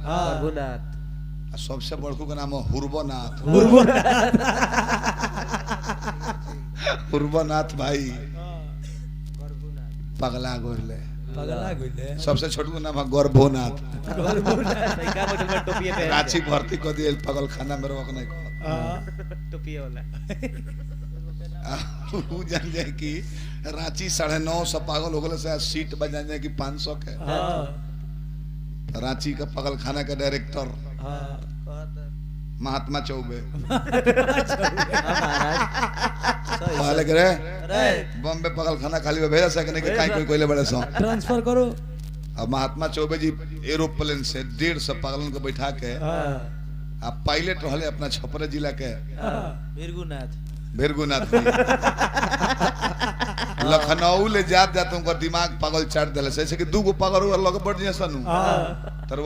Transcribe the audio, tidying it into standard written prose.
रघुनाथ। आ सबसे बड़कू के नाम है हुर्बनाथ। हुर्बनाथ भाई पगला गोरले। पगला गइले। सबसे छोटू के नाम है गर्भोनाथ। तैका बैठल बा टोपिए पे। रांची भर्ती कर दिए पगल खाना में रोक नहीं कर। हाँ। टोपिए वाला। उ जान जाए कि रांची 950 पागल हो गए से सीट बन जाए कि 500 के। हाँ। रांची का पागल खाना का डायरेक्टर हाँ। महात्मा चौबे हाँ महाराज, सही। पहले करे अरे बॉम्बे पागल खाना खाली में भेजा सके नहीं कि काई कोई कोइले बड़े सो। ट्रांसफर करो। अब महात्मा चौबे जी एरोप्लेन से 150 पागलन को बैठा के हाँ। आ पायलट रहले अपना छपरा जिला के हाँ। भृगुनाथ। भृगुनाथ जी। लखनऊ ले जात जात उनका दिमाग पागल चाट दिले, ऐसे कि दू गो पागल लगे बढ़ जिया सनु। हाँ। तर